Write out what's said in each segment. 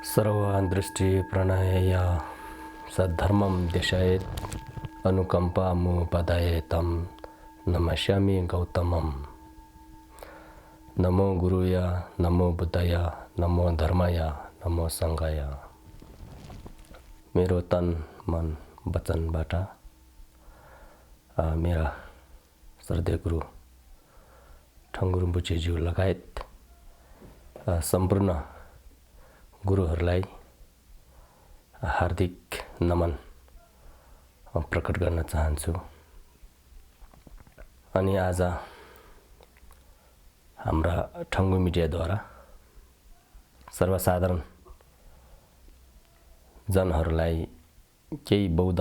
सर्वदृष्टि प्रणयय सद्धर्मं देशयेत् अनुकम्पामुपदायेतं नमस्यामि गौतमम्। नमो गुरुय, नमो बुद्धय, नमो धर्मय, नमो संघय। मेरो तन मन वचनबाट मेरा श्रद्धेय गुरु ठङ्गु रिम्पोछेज्यू लगायत सम्पूर्ण गुरुहरूलाई हार्दिक नमन प्रकट गर्न चाहन्छु। अनि आज हाम्रा ठङ्गु मिडियाद्वारा सर्वसाधारण जनहरूलाई केही बौद्ध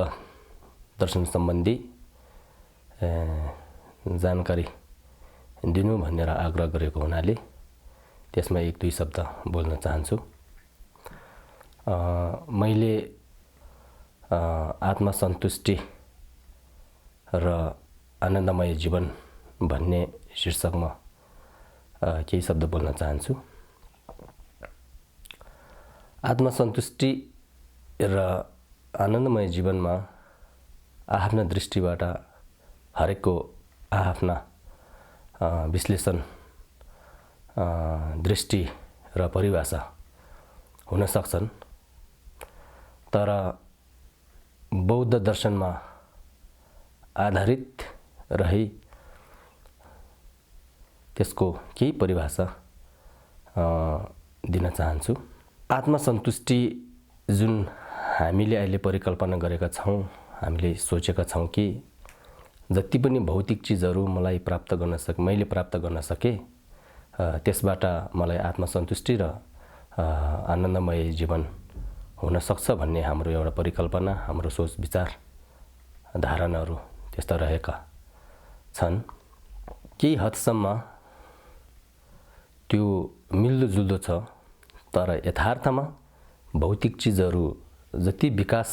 दर्शन सम्बन्धी जानकारी दिनु भनेर आग्रह गरेको हुनाले त्यसमा एक दुई शब्द बोल्न चाहन्छु। मैले आत्मसन्तुष्टि र आनन्दमय जीवन भन्ने शीर्षकमा केही शब्द बोल्न चाहन्छु। आत्मसन्तुष्टि र आनन्दमय जीवनमा आफ्ना दृष्टिबाट हरेकको आफ्ना विश्लेषण दृष्टि र परिभाषा हुन सक्छन्, तर बौद्ध दर्शनमा आधारित रही त्यसको केही परिभाषा दिन चाहन्छु। आत्मसन्तुष्टि जुन हामीले अहिले परिकल्पना गरेका छौँ, हामीले सोचेका छौँ कि जति पनि भौतिक चिजहरू मैले प्राप्त गर्न सके त्यसबाट मलाई आत्मसन्तुष्टि र आनन्दमय जीवन हुन सक्छ भन्ने हाम्रो एउटा परिकल्पना, हाम्रो सोच विचार धारणाहरू त्यस्ता रहेका छन्। केही हदसम्म त्यो मिल्दोजुल्दो छ, तर यथार्थमा भौतिक चिजहरू जति विकास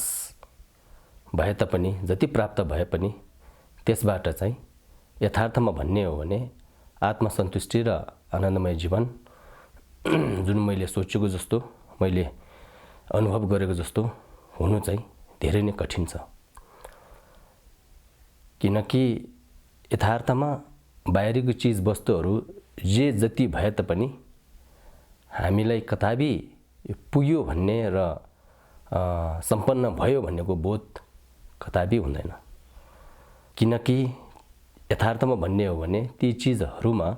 भए तापनि, जति प्राप्त भए पनि त्यसबाट चाहिँ यथार्थमा भन्ने हो भने आत्मसन्तुष्टि र आनन्दमय जीवन जुन मैले सोचेको जस्तो, मैले अनुभव गरेको जस्तो हुनु चाहिँ धेरै नै कठिन छ। किनकि यथार्थमा बाहिरीको चिज वस्तुहरू जे जति भए तापनि हामीलाई कताबी पुग्यो भन्ने र सम्पन्न भयो भन्नेको बोध कताबी हुँदैन। किनकि यथार्थमा भन्ने हो भने ती चिजहरूमा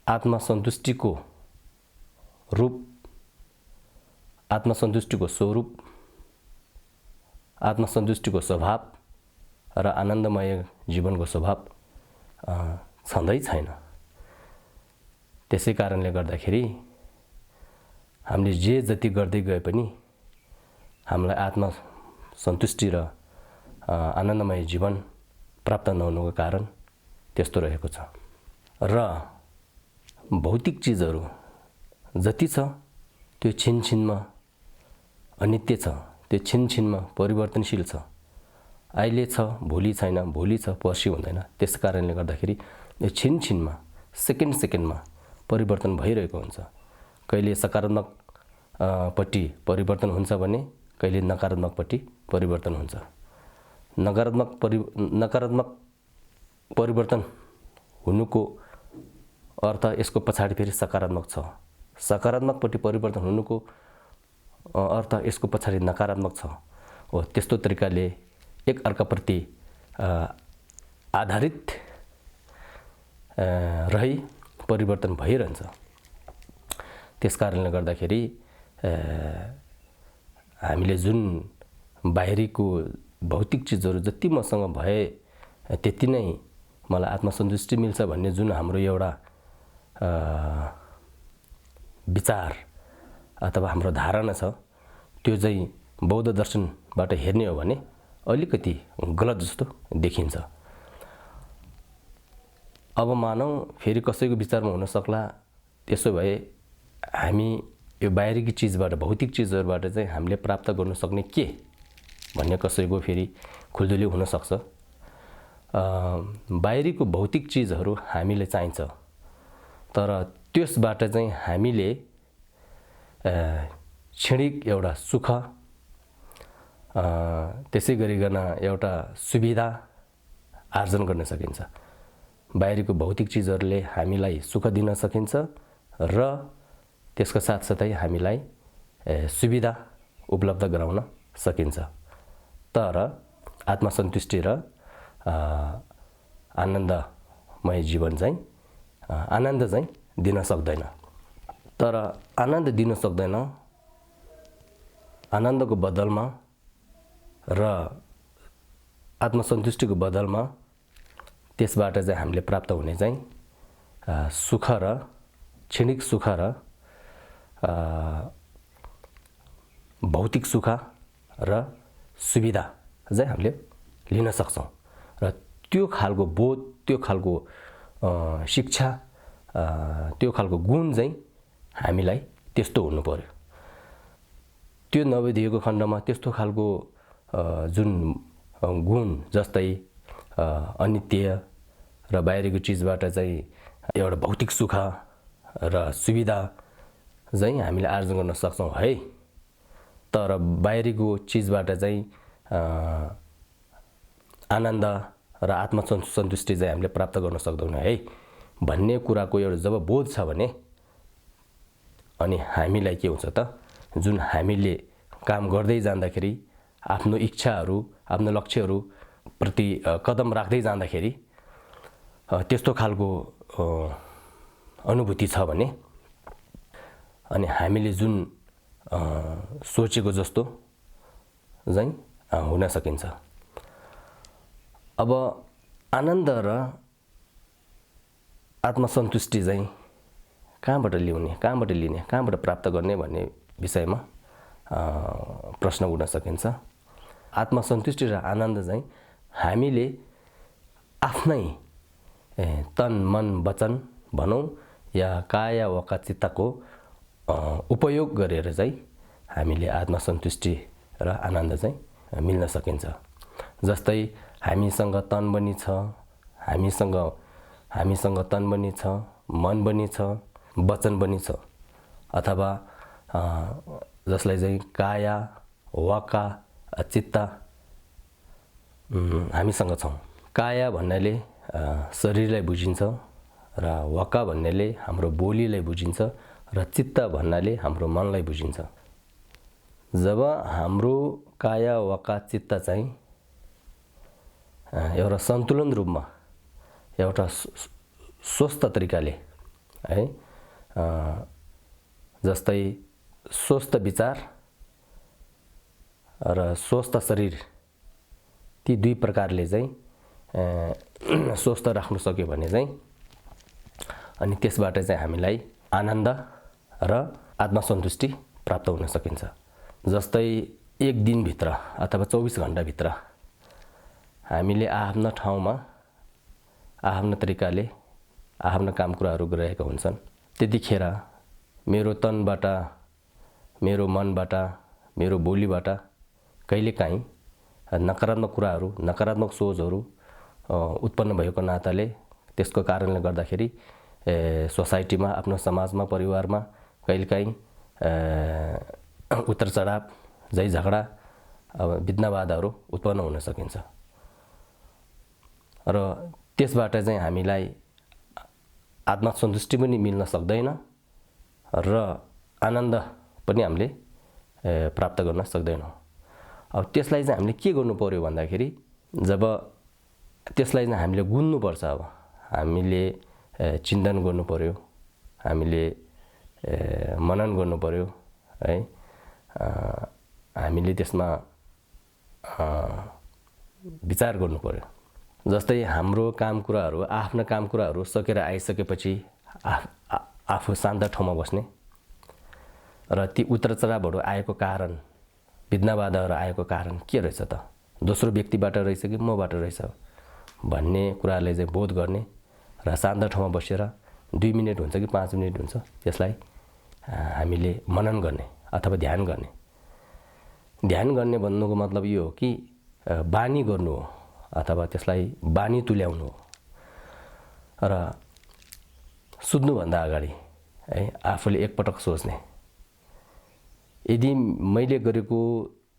आत्मसन्तुष्टिको रूप, आत्मसन्तुष्टिको स्वरूप, आत्मसन्तुष्टिको स्वभाव र आनन्दमय जीवनको स्वभाव छँदै छैन। त्यसै कारणले गर्दाखेरि हामीले जे जति गर्दै गए पनि हामीलाई आत्मसन्तुष्टि र आनन्दमय जीवन प्राप्त नहुनुको कारण त्यस्तो रहेको छ। र भौतिक चिजहरू जति छ त्यो छिनछिनमा अनित्य छ, त्यो छिनछिनमा परिवर्तनशील छ। अहिले छ, भोलि छैन, भोलि छ, पर्सि हुँदैन। त्यस कारणले गर्दाखेरि यो छिनछिनमा सेकेन्डमा परिवर्तन भइरहेको हुन्छ। कहिले सकारात्मक पट्टि परिवर्तन हुन्छ भने कहिले नकारात्मकपट्टि परिवर्तन हुन्छ। नकारात्मक परिवर्तन हुनुको अर्थ यसको पछाडि फेरि सकारात्मक छ। सकारात्मकपट्टि परिवर्तन हुनुको अर्थ यसको पछाडि नकारात्मक छ। हो त्यस्तो तरिकाले एक अर्काप्रति आधारित रही परिवर्तन भइरहन्छ। त्यस कारणले गर्दाखेरि हामीले जुन बाहिरीको भौतिक चिजहरू जति मसँग भए त्यति नै मलाई आत्मसन्तुष्टि मिल्छ भन्ने जुन हाम्रो एउटा विचार अथवा हाम्रो धारणा छ, त्यो चाहिँ बौद्ध दर्शनबाट हेर्ने हो भने अलिकति गलत जस्तो देखिन्छ। अब मानौँ फेरि कसैको विचारमा हुन सक्ला, त्यसो भए हामी यो बाहिरीकी चिजबाट, भौतिक चिजहरूबाट चाहिँ हामीले प्राप्त गर्न सक्ने के भन्ने कसैको फेरि खुल्दुली हुन सक्छ। बाहिरीको भौतिक चिजहरू हामीले चाहिन्छ, तर त्यसबाट चाहिँ हामीले क्षणिक एउटा सुख, त्यसै गरिकन एउटा सुविधा आर्जन गर्न सकिन्छ। बाहिरको भौतिक चिजहरूले हामीलाई सुख दिन सकिन्छ र त्यसको साथसाथै हामीलाई सुविधा उपलब्ध गराउन सकिन्छ। तर आत्मसन्तुष्टि र आनन्दमय जीवन चाहिँ आनन्द चाहिँ दिन सक्दैन। तर आनन्द दिन सक्दैन, आनन्दको बदलमा र आत्मसन्तुष्टिको बदलमा त्यसबाट चाहिँ हामीले प्राप्त हुने चाहिँ सुख र क्षणिक सुख र भौतिक सुख र सुविधा चाहिँ हामीले लिन सक्छौँ। र त्यो खालको बोध, त्यो खालको शिक्षा, त्यो खालको गुण चाहिँ हामीलाई त्यस्तो हुनु पर्यो। त्यो नभइदिएको खण्डमा त्यस्तो खालको जुन गुण जस्तै अनित्य र बाहिरको चिजबाट चाहिँ एउटा भौतिक सुख र सुविधा चाहिँ हामीले आर्जन गर्न सक्छौँ है। तर बाहिरको चिजबाट चाहिँ आनन्द र आत्मसन्तुष्टि चाहिँ हामीले प्राप्त गर्न सक्दैनौँ है भन्ने कुराको एउटा जब बोध छ भने अनि हामीलाई के हुन्छ त, जुन हामीले काम गर्दै जाँदाखेरि आफ्नो इच्छाहरू, आफ्नो लक्ष्यहरू प्रति कदम राख्दै जाँदाखेरि त्यस्तो खालको अनुभूति छ भने अनि हामीले जुन सोचेको जस्तो चाहिँ हुन सकिन्छ। अब आनन्द र आत्मसन्तुष्टि चाहिँ कहाँबाट ल्याउने, कहाँबाट लिने, कहाँबाट प्राप्त गर्ने भन्ने विषयमा प्रश्न उठ्न सकिन्छ। आत्मसन्तुष्टि र आनन्द चाहिँ हामीले आफ्नै तन मन वचन भनौँ या काया वाका चित्तको उपयोग गरेर चाहिँ हामीले आत्मसन्तुष्टि र आनन्द चाहिँ मिल्न सकिन्छ। जस्तै हामीसँग तन पनि छ, हामीसँग तन पनि छ, मन पनि छ, वचन पनि छ, अथवा जसलाई चाहिँ काया वाका चित्त हामीसँग छौँ। काया भन्नाले शरीरलाई बुझिन्छ र वाका भन्नाले हाम्रो बोलीलाई बुझिन्छ र चित्त भन्नाले हाम्रो मनलाई बुझिन्छ। जब हाम्रो काया वाका चित्त चाहिँ एउटा सन्तुलन रूपमा, एउटा स्वस्थ तरिकाले है, जस्तै स्वस्थ विचार र स्वस्थ शरीर, ती दुई प्रकारले चाहिँ स्वस्थ राख्नु सक्यो भने चाहिँ अनि त्यसबाट चाहिँ हामीलाई आनन्द र आत्मसन्तुष्टि प्राप्त हुन सकिन्छ। जस्तै एक दिनभित्र अथवा 24 घण्टाभित्र हामीले आफ्नो ठाउँमा आफ्नो तरिकाले आफ्नो काम कुराहरू गरिरहेका हुन्छन्। त्यतिखेर मेरो तनबाट, मेरो मनबाट, मेरो बोलीबाट कहिलेकाहीँ नकारात्मक कुराहरू, नकारात्मक सोचहरू उत्पन्न भएको नाताले त्यसको कारणले गर्दाखेरि सोसाइटीमा, आफ्नो समाजमा, परिवारमा कहिलेकाहीँ उतार चढाव, झै झगडा, विघ्नबाधाहरू उत्पन्न हुन सकिन्छ। र त्यसबाट चाहिँ हामीलाई आत्मसन्तुष्टि पनि मिल्न सक्दैन र आनन्द पनि हामीले प्राप्त गर्न सक्दैनौँ। अब त्यसलाई चाहिँ हामीले के गर्नु पर्यो भन्दाखेरि, जब त्यसलाई चाहिँ हामीले गुन्नुपर्छ, अब हामीले चिन्तन गर्नु पर्यो, हामीले मनन गर्नु पर्यो है, हामीले त्यसमा विचार गर्नु पर्यो। जस्तै हाम्रो काम कुराहरू, आफ्ना काम कुराहरू सकेर आइसकेपछि आफू शान्त ठाउँमा बस्ने र ती उतार चढावहरू आएको कारण, विघ्नबाधाहरू आएको कारण के रहेछ त, दोस्रो व्यक्तिबाट रहेछ कि मबाट रहेछ भन्ने कुरालाई चाहिँ बोध गर्ने र शान्त ठाउँमा बसेर 2 मिनेट हुन्छ कि 5 मिनेट हुन्छ त्यसलाई हामीले मनन गर्ने अथवा ध्यान गर्ने। ध्यान गर्ने भन्नुको मतलब यो हो कि बानी गर्नु हो अथवा त्यसलाई बानी तुल्याउनु हो। र सुत्नुभन्दा अगाडि है आफूले एकपटक सोच्ने यदि मैले गरेको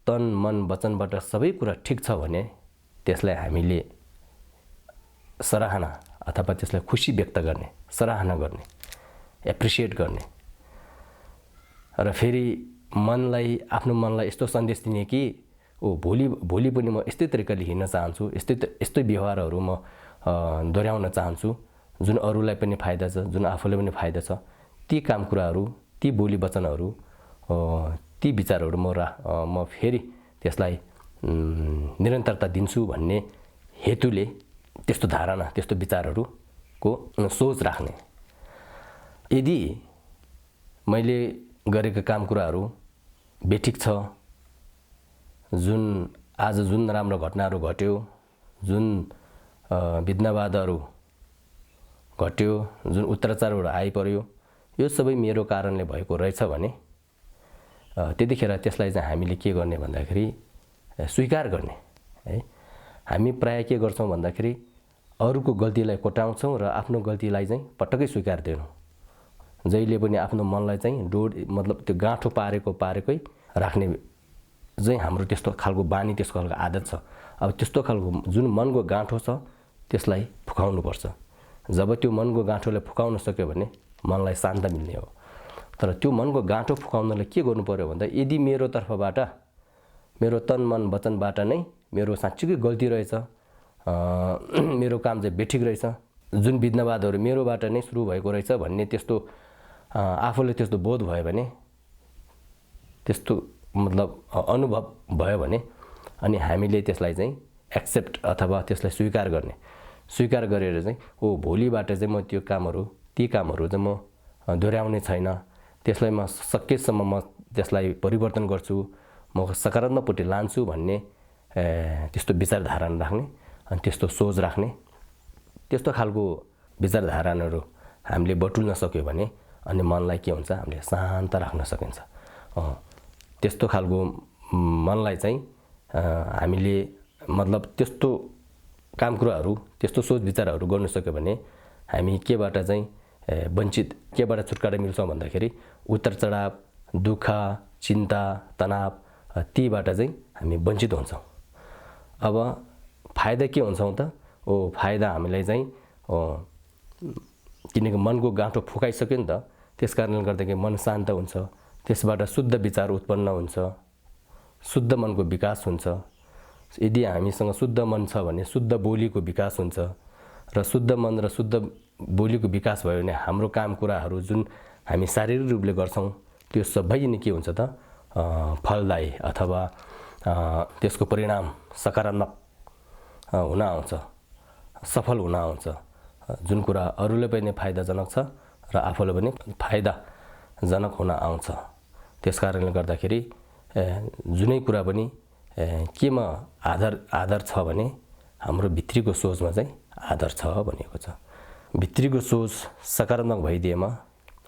तन मन वचनबाट सबै कुरा ठिक छ भने त्यसलाई हामीले सराहना अथवा त्यसलाई खुसी व्यक्त गर्ने, सराहना गर्ने, एप्रिसिएट गर्ने र फेरि आफ्नो मनलाई यस्तो सन्देश दिने कि भोलि पनि म यस्तै तरिकाले हिँड्न चाहन्छु, यस्तै व्यवहारहरू म दोहोऱ्याउन चाहन्छु जुन अरूलाई पनि फाइदा छ, जुन आफूलाई पनि फाइदा छ। ती काम कुराहरू, ती बोली वचनहरू, ती विचारहरू म फेरि त्यसलाई निरन्तरता दिन्छु भन्ने हेतुले त्यस्तो धारणा, त्यस्तो विचारहरूको सोच राख्ने। यदि मैले गरेका काम कुराहरू बेठिक छ, आज जुन नराम्रो घटनाहरू घट्यो, जुन विघ्नबाधाहरू घट्यो, जुन उत्तराचारहरू आइपर्यो, यो सबै मेरो कारणले भएको रहेछ भने त्यतिखेर त्यसलाई चाहिँ हामीले के गर्ने भन्दाखेरि स्वीकार गर्ने है। हामी प्राय के गर्छौँ भन्दाखेरि अरूको गल्तीलाई कोट्याउँछौँ र आफ्नो गल्तीलाई चाहिँ पटक्कै स्वीकार्दैनौँ। जहिले पनि आफ्नो मनलाई चाहिँ मतलब त्यो गाँठो पारेकै राख्ने चाहिँ हाम्रो त्यस्तो खालको बानी, त्यस्तो खालको आदत छ। अब त्यस्तो खालको जुन मनको गाँठो छ त्यसलाई फुकाउनुपर्छ। जब त्यो मनको गाँठोलाई फुकाउन सक्यो भने मनलाई शान्त मिल्ने हो। तर त्यो मनको गाँठो फुकाउनलाई के गर्नु पर्यो भन्दा यदि मेरो तर्फबाट, मेरो तन मन वचनबाट नै मेरो साँच्चीकै गल्ती रहेछ, मेरो काम चाहिँ बेठिक रहेछ, जुन विघ्नबाधहरू मेरोबाट नै सुरु भएको रहेछ भन्ने त्यस्तो आफूले त्यस्तो बोध भयो भने, त्यस्तो मतलब अनुभव भयो भने अनि हामीले त्यसलाई चाहिँ एक्सेप्ट अथवा त्यसलाई स्वीकार गरेर चाहिँ भोलिबाट चाहिँ म ती कामहरू चाहिँ म दोहोऱ्याउने छैन, त्यसलाई म सकेसम्म म त्यसलाई परिवर्तन गर्छु, म सकारात्मकपट्टि लान्छु भन्ने त्यस्तो विचारधारणा राख्ने अनि त्यस्तो सोच राख्ने, त्यस्तो खालको विचारधाराहरू हामीले बटुल्न सक्यो भने अनि मनलाई के हुन्छ, हामीले शान्त राख्न सकिन्छ। त्यस्तो खालको मनलाई चाहिँ हामीले मतलब त्यस्तो काम कुराहरू, त्यस्तो सोच विचारहरू गर्न सक्यो भने हामी केबाट चाहिँ केबाट छुटकारा मिल्छौँ भन्दाखेरि उतार चढाव, दुःख, चिन्ता, तनाव तीबाट चाहिँ हामी वञ्चित हुन्छौँ। अब फाइदा के हुन्छौँ त? फाइदा हामीलाई चाहिँ किनकि मनको गाँठो फुकाइसक्यो नि त, त्यस कारणले गर्दाखेरि मन शान्त हुन्छ, त्यसबाट शुद्ध विचार उत्पन्न हुन्छ, शुद्ध मनको विकास हुन्छ। यदि हामीसँग शुद्ध मन छ भने शुद्ध बोलीको विकास हुन्छ र शुद्ध मन र शुद्ध बोलीको विकास भयो भने हाम्रो काम कुराहरू जुन हामी शारीरिक रूपले गर्छौँ त्यो सबै नै के हुन्छ त फलदायी अथवा त्यसको परिणाम सकारात्मक हुन आउँछ, सफल हुन आउँछ। जुन कुरा अरूलाई पनि फाइदाजनक छ र आफूलाई पनि फाइदाजनक हुन आउँछ। त्यसकारणले गर्दाखेरि जुनै कुरा पनि केमा आधार छ भने हाम्रो भित्रीको सोचमा चाहिँ आधार छ भनेको छ। भित्रीको सोच सकारात्मक भइदिएमा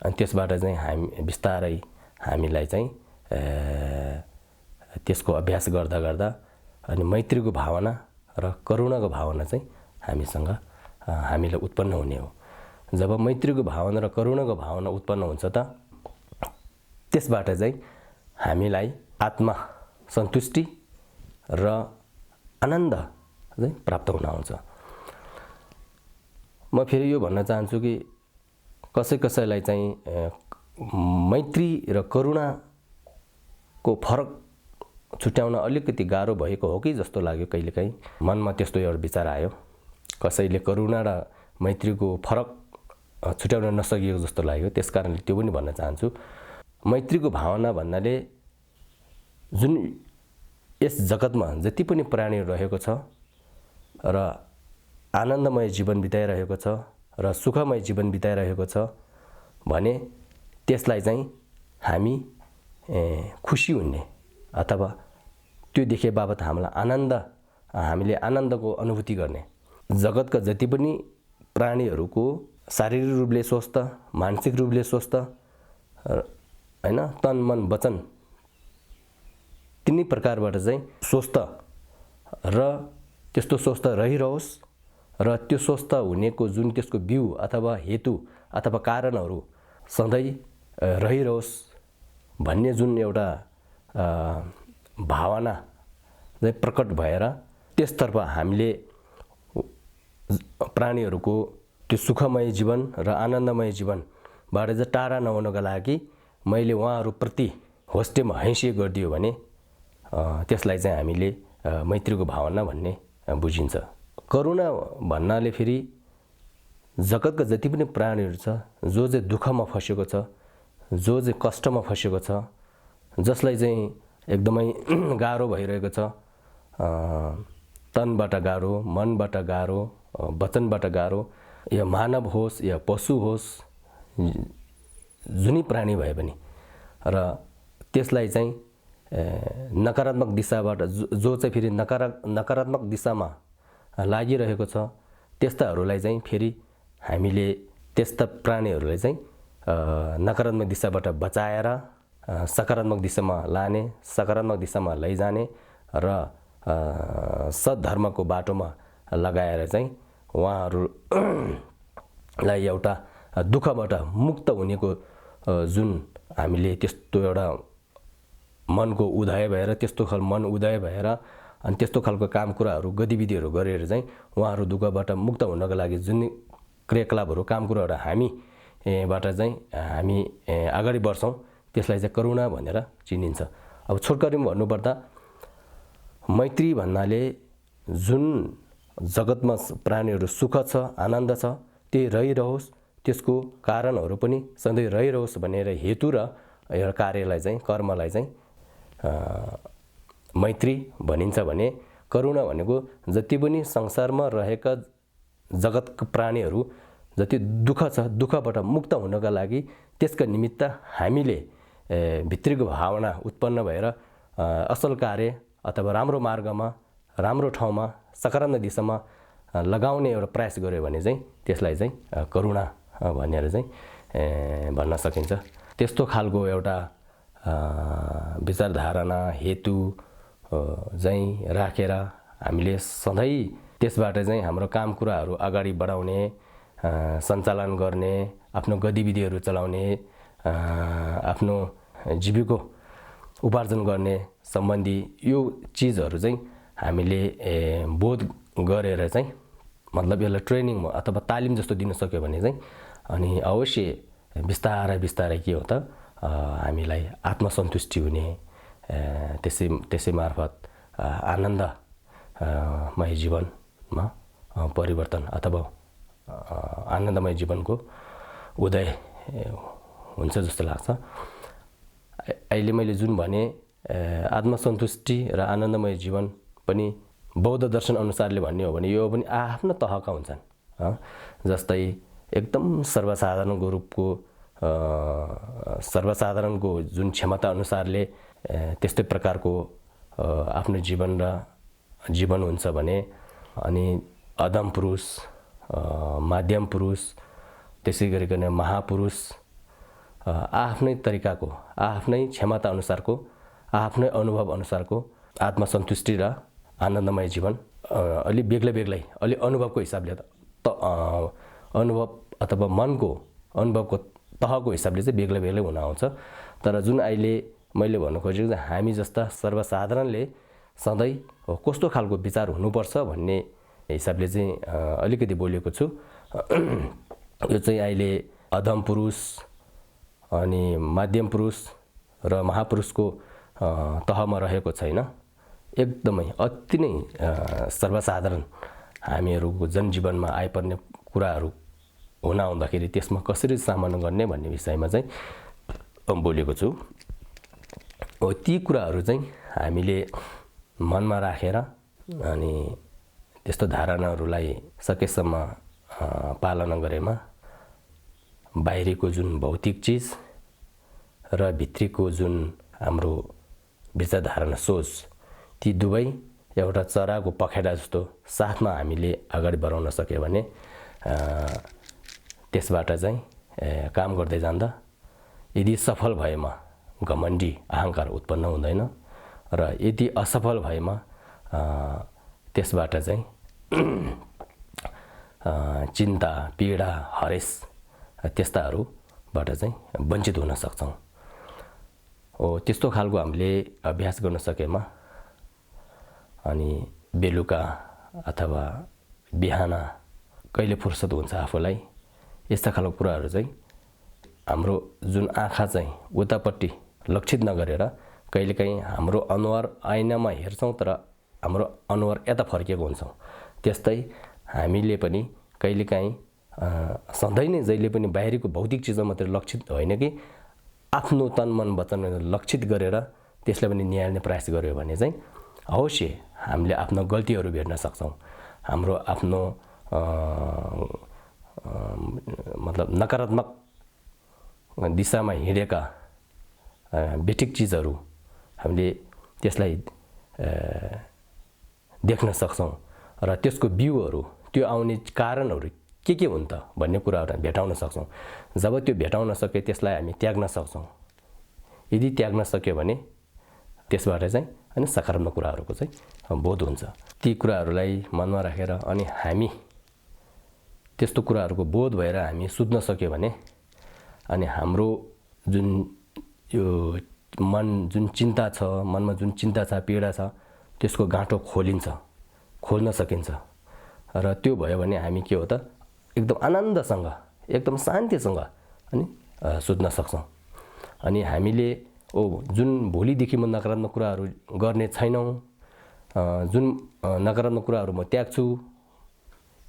अनि त्यसबाट चाहिँ बिस्तारै हामीलाई चाहिँ त्यसको अभ्यास गर्दा गर्दा अनि मैत्रीको भावना र करुणाको भावना चाहिँ हामीलाई उत्पन्न हुने हो। जब मैत्रीको भावना र करुणाको भावना उत्पन्न हुन्छ त त्यसबाट चाहिँ हामीलाई आत्मा सन्तुष्टि र आनन्द चाहिँ प्राप्त हुन आउँछ। म फेरि यो भन्न चाहन्छु कि कसैलाई चाहिँ मैत्री र करुणाको फरक छुट्याउन अलिकति गाह्रो भएको हो कि जस्तो लाग्यो कहिलेकाहीँ। मनमा त्यस्तो एउटा विचार आयो, कसैले करुणा र मैत्रीको फरक छुट्याउन नसकिएको जस्तो लाग्यो। त्यसकारणले त्यो पनि भन्न चाहन्छु, मैत्रीको भावना भन्नाले जुन यस जगतमा जति पनि प्राणीहरू रहेको छ र आनन्दमय जीवन बिताइरहेको छ र सुखमय जीवन बिताइरहेको छ भने त्यसलाई चाहिँ हामी खुसी हुने अथवा त्यो देखे बाबत हामीले आनन्दको अनुभूति गर्ने। जगतका जति पनि प्राणीहरूको शारीरिक रूपले स्वस्थ, मानसिक रूपले स्वस्थ हैन, तन मन वचन तिनै प्रकारबाट चाहिँ स्वस्थ र त्यस्तो स्वस्थ रहिरहोस् र त्यो स्वस्थ हुनेको जुन त्यसको बिउ अथवा हेतु अथवा कारणहरू सधैँ रहिरहोस् भन्ने जुन एउटा भावना चाहिँ प्रकट भएर त्यसतर्फ हामीले प्राणीहरूको त्यो सुखमय जीवन र आनन्दमय जीवनबाट चाहिँ टाढा नहुनको लागि मैले उहाँहरूप्रति होस्टेम हैसियत गरिदियो भने त्यसलाई चाहिँ हामीले मैत्रीको भावना भन्ने बुझिन्छ। करुणा भन्नाले फेरि जगतका जति पनि प्राणीहरू छ जो चाहिँ दुःखमा फँसेको छ, जो चाहिँ कष्टमा फँसेको छ, जसलाई चाहिँ एकदमै गाह्रो भइरहेको छ, तनबाट गाह्रो, मनबाट गाह्रो, वचनबाट गाह्रो, या मानव होस् या पशु होस्, जुनै प्राणी भए पनि, र त्यसलाई चाहिँ नकारात्मक दिशाबाट जो चाहिँ फेरि नकारात्मक दिशामा लागिरहेको छ त्यस्ताहरूलाई चाहिँ फेरि हामीले त्यस्ता प्राणीहरूलाई चाहिँ नकारात्मक दिशाबाट बचाएर सकारात्मक दिशामा लाने, सकारात्मक दिशामा लैजाने र सद्धर्मको बाटोमा लगाएर चाहिँ उहाँहरूलाई एउटा दुःखबाट मुक्त हुनेको जुन हामीले त्यस्तो एउटा मनको उदय भएर मन उदय भएर अनि त्यस्तो खालको काम कुराहरू गतिविधिहरू गरेर चाहिँ उहाँहरू दुःखबाट मुक्त हुनको लागि जुन क्रियाकलापहरू काम कुराहरू हामीबाट चाहिँ हामी अगाडि बढ्छौँ त्यसलाई चाहिँ करुणा भनेर चिनिन्छ। अब छोटकरीमा भन्नुपर्दा मैत्री भन्नाले जुन जगतमा प्राणीहरू सुख छ, आनन्द छ, त्यही रहिरहोस्, त्यसको कारणहरू पनि सधैँ रहिरहोस् भनेर हेतु र एउटा कार्यलाई चाहिँ कर्मलाई चाहिँ मैत्री भनिन्छ भने करुणा भनेको जति पनि संसारमा रहेका जगतका प्राणीहरू जति दुःख छ, दुःखबाट मुक्त हुनका लागि त्यसका निमित्त हामीले भित्रीको भावना उत्पन्न भएर असल कार्य अथवा राम्रो मार्गमा, राम्रो ठाउँमा, सकारात्मक दिशामा लगाउने एउटा प्रयास गर्यो भने चाहिँ त्यसलाई चाहिँ करुणा भनेर चाहिँ भन्न सकिन्छ। त्यस्तो खालको एउटा विचारधारणा हेतु चाहिँ राखेर हामीले सधैँ त्यसबाट चाहिँ हाम्रो काम कुराहरू अगाडि बढाउने, सञ्चालन गर्ने, आफ्नो गतिविधिहरू चलाउने, आफ्नो जीविका उपार्जन गर्ने सम्बन्धी यो चिजहरू चाहिँ हामीले बोध गरेर चाहिँ मतलब यसलाई ट्रेनिङ अथवा तालिम जस्तो दिन सक्यो भने चाहिँ अनि अवश्य बिस्तारै बिस्तारै के हो त हामीलाई आत्मसन्तुष्टि हुने, त्यसै मार्फत आनन्दमय जीवनमा परिवर्तन अथवा आनन्दमय जीवनको उदय हुन्छ जस्तो लाग्छ। अहिले मैले जुन भने आत्मसन्तुष्टि र आनन्दमय जीवन पनि बौद्ध दर्शन अनुसारले भन्ने हो भने यो पनि आफ्नो तहका हुन्छन्। जस्तै एकदम सर्वसाधारणको जुन क्षमता अनुसारले त्यस्तै प्रकारको आफ्नो जीवन हुन्छ भने अनि अदम पुरुष, माध्यम पुरुष, त्यसै गरिकन महापुरुष आफ्नै तरिकाको, आफ्नै क्षमता अनुसारको, आफ्नै अनुभव अनुसारको आत्मसन्तुष्टि र आनन्दमय जीवन अलि बेग्लै अलि अनुभवको हिसाबले अनुभव अथवा मनको अनुभवको तहको हिसाबले चाहिँ बेग्लै हुन आउँछ। तर जुन अहिले मैले भन्नु खोजेको चाहिँ हामी जस्ता सर्वसाधारणले सधैँ कस्तो खालको विचार हुनुपर्छ भन्ने हिसाबले चाहिँ अलिकति बोलेको छु। यो चाहिँ अहिले अधम पुरुष अनि माध्यम पुरुष र महापुरुषको तहमा रहेको छैन। एकदमै अति नै सर्वसाधारण हामीहरूको जनजीवनमा आइपर्ने कुराहरू हुन आउँदाखेरि त्यसमा कसरी सामना गर्ने भन्ने विषयमा चाहिँ बोलेको छु। ती कुराहरू चाहिँ हामीले मनमा राखेर अनि त्यस्तो धारणाहरूलाई सकेसम्म पालना गरेमा बाहिरीको जुन भौतिक चिज र भित्रीको जुन हाम्रो विचारधारणा सोच, ती दुवै एउटा चराको पखेटा जस्तो साथमा हामीले अगाडि बढाउन सक्यो भने त्यसबाट चाहिँ काम गर्दै जाँदा यदि सफल भएमा घमण्डी अहङ्कार उत्पन्न हुँदैन र यदि असफल भएमा त्यसबाट चाहिँ चिन्ता, पीडा, हरेस त्यस्ताहरूबाट चाहिँ वञ्चित हुन सक्छौँ। हो त्यस्तो खालको हामीले अभ्यास गर्न सकेमा अनि बेलुका अथवा बिहान कहिले फुर्सद हुन्छ आफूलाई यस्ता खालको कुराहरू चाहिँ हाम्रो जुन आँखा चाहिँ उतापट्टि लक्षित नगरेर कहिलेकाहीँ हाम्रो अनुहार ऐनामा हेर्छौँ तर हाम्रो अनुहार यता फर्केको हुन्छौँ। त्यस्तै हामीले पनि कहिलेकाहीँ सधैँ नै जहिले पनि बाहिरीको भौतिक चिजमा मात्रै लक्षित होइन कि आफ्नो तन मन वचन लक्षित गरेर त्यसलाई पनि निहाल्ने प्रयास गर्यो भने चाहिँ अवश्य हामीले आफ्नो गल्तीहरू भेट्न सक्छौँ। हाम्रो आफ्नो मतलब नकारात्मक दिशामा हिँडेका बेठिक चिजहरू हामीले त्यसलाई देख्न सक्छौँ र त्यसको बिउहरू त्यो आउने कारणहरू के हुन् त भन्ने कुराहरू हामी भेटाउन सक्छौँ। जब त्यो भेटाउन सके त्यसलाई हामी त्याग्न सक्छौँ। यदि त्याग्न सक्यो भने त्यसबाट चाहिँ अनि सकारात्मक कुराहरूको चाहिँ बोध हुन्छ। ती कुराहरूलाई मनमा राखेर अनि हामी त्यस्तो कुराहरूको बोध भएर हामी सुत्न सक्यो भने अनि हाम्रो जुन यो मन जुन चिन्ता छ मनमा जुन चिन्ता छ पीडा छ त्यसको गाँठो खोल्न सकिन्छ र त्यो भयो भने हामी के हो त एकदम आनन्दसँग एकदम शान्तिसँग अनि सुत्न सक्छौँ। अनि हामीले जुन भोलिदेखि म नकारात्मक कुराहरू गर्ने छैनौँ जुन नकारात्मक कुराहरू म त्याग्छु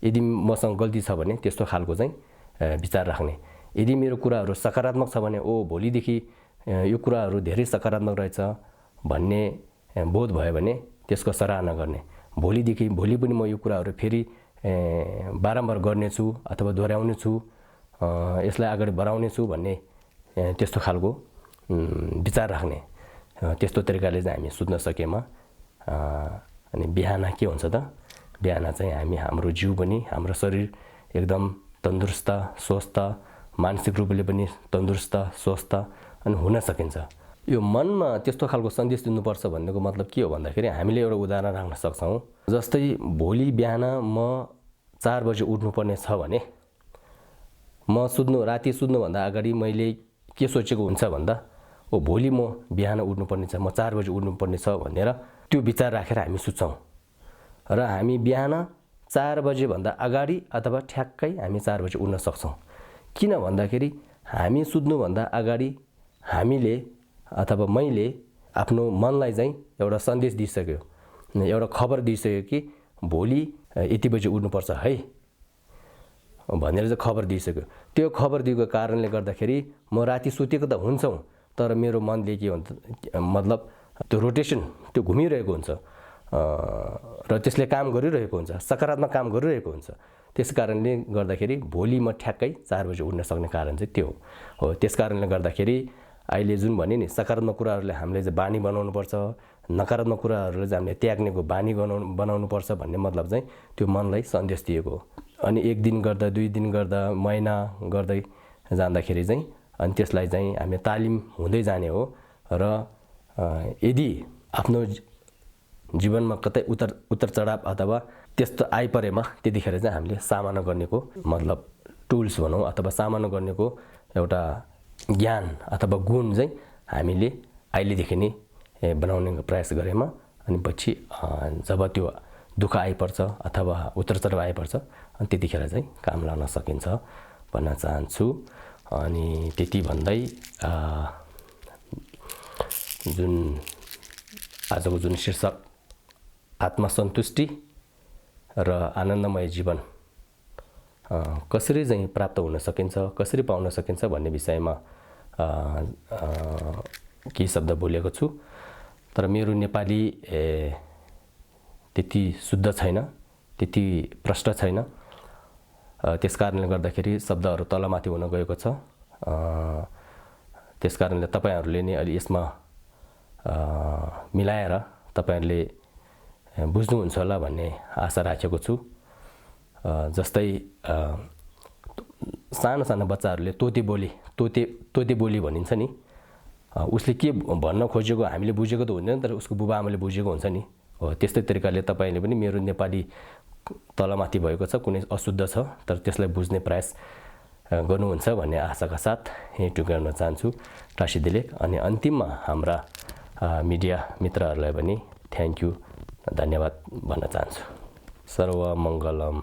यदि मसँग गल्ती छ भने त्यस्तो खालको चाहिँ विचार राख्ने। यदि मेरो कुराहरू सकारात्मक छ भने भोलिदेखि यो कुराहरू धेरै सकारात्मक रहेछ भन्ने बोध भयो भने त्यसको सराहना गर्ने। भोलि पनि म यो कुराहरू फेरि बारम्बार गर्नेछु अथवा दोहोऱ्याउने छु यसलाई अगाडि बढाउने छु भन्ने त्यस्तो खालको विचार राख्ने। त्यस्तो तरिकाले चाहिँ हामी सुत्न सकेमा अनि बिहान के हुन्छ त बिहान चाहिँ हाम्रो जिउ पनि हाम्रो शरीर एकदम तन्दुरुस्त स्वस्थ मानसिक रूपले पनि तन्दुरुस्त स्वस्थ अनि हुन सकिन्छ। यो मनमा त्यस्तो खालको सन्देश दिनुपर्छ भन्नेको मतलब के हो भन्दाखेरि हामीले एउटा उदाहरण राख्न सक्छौँ। जस्तै भोलि बिहान म 4 बजे उठ्नुपर्ने छ भने म राति सुत्नुभन्दा अगाडि मैले के सोचेको हुन्छ भन्दा भोलि म बिहान उठ्नुपर्ने छ म 4 बजे उठ्नुपर्ने छ भनेर त्यो विचार राखेर हामी सुत्छौँ र हामी बिहान 4 बजेभन्दा अगाडि अथवा ठ्याक्कै हामी 4 बजे उठ्न सक्छौँ। किन भन्दाखेरि हामी सुत्नुभन्दा अगाडि हामीले अथवा मैले आफ्नो मनलाई चाहिँ एउटा सन्देश दिइसक्यो एउटा खबर दिइसक्यो कि भोलि यति बजे उठ्नुपर्छ है भनेर चाहिँ खबर दिइसक्यो। त्यो खबर दिएको कारणले गर्दाखेरि म राति सुतेको त हुन्छौँ तर मेरो मनले के भन्छ मतलब त्यो रोटेसन त्यो घुमिरहेको हुन्छ र त्यसले काम गरिरहेको हुन्छ सकारात्मक काम गरिरहेको हुन्छ। त्यस कारणले गर्दाखेरि भोलि म ठ्याक्कै 4 बजे उठ्न सक्ने कारण चाहिँ त्यो हो। त्यस कारणले गर्दाखेरि अहिले जुन भने नि सकारात्मक कुराहरूले हामीले चाहिँ बानी बनाउनुपर्छ नकारात्मक कुराहरूलाई चाहिँ हामीले त्याग्नेको बानी बनाउनुपर्छ भन्ने मतलब चाहिँ त्यो मनलाई सन्देश दिएको हो। अनि 1 दिन गर्दा 2 दिन गर्दा महिना गर्दै जाँदाखेरि चाहिँ अनि त्यसलाई चाहिँ हामीले तालिम हुँदै जाने हो र यदि आफ्नो जीवनमा कतै उतार चढाव अथवा त्यस्तो आइपरेमा त्यतिखेर चाहिँ हामीले सामना गर्नेको मतलब टुल्स भनौँ अथवा सामना गर्नेको एउटा ज्ञान अथवा गुण चाहिँ हामीले अहिलेदेखि नै बनाउने प्रयास गरेमा अनि पछि जब त्यो दुःख आइपर्छ अथवा उतार चढाव आइपर्छ अनि त्यतिखेर चाहिँ काम लाग्न सकिन्छ भन्न चाहन्छु। अनि त्यति भन्दै जुन आजको जुन शीर्षक आत्मसन्तुष्टि र आनन्दमय जीवन कसरी चाहिँ प्राप्त हुन सकिन्छ कसरी पाउन सकिन्छ भन्ने विषयमा केही शब्द बोलेको छु तर मेरो नेपाली त्यति शुद्ध छैन त्यति प्रष्ट छैन त्यस कारणले गर्दाखेरि शब्दहरू तलमाथि हुन गएको छ। त्यस कारणले तपाईहरुले नै अलि यसमा मिलाएर तपाईहरुले बुझ्नुहुन्छ होला भन्ने आशा राखेको छु। जस्तै सानो सानो बच्चाहरुले तोते बोली भनिन्छ नि उसले के भन्न खोजेको हामीले बुझेको त हुँदैन तर उसको बुबा आमाले बुझेको हुन्छ नि हो त्यस्तै तरिकाले तपाईले पनि मेरो नेपाली तलमाथि भएको छ कुनै अशुद्ध छ तर त्यसलाई बुझ्ने प्रयास गर्नुहुन्छ भन्ने आशाका साथ यही टुङ्ग्याउन चाहन्छु टाँसी दिले। अनि अन्तिममा हाम्रा मिडिया मित्रहरूलाई पनि थ्याङ्क यू धन्यवाद भन्न चाहन्छु। सर्वमङ्गलम।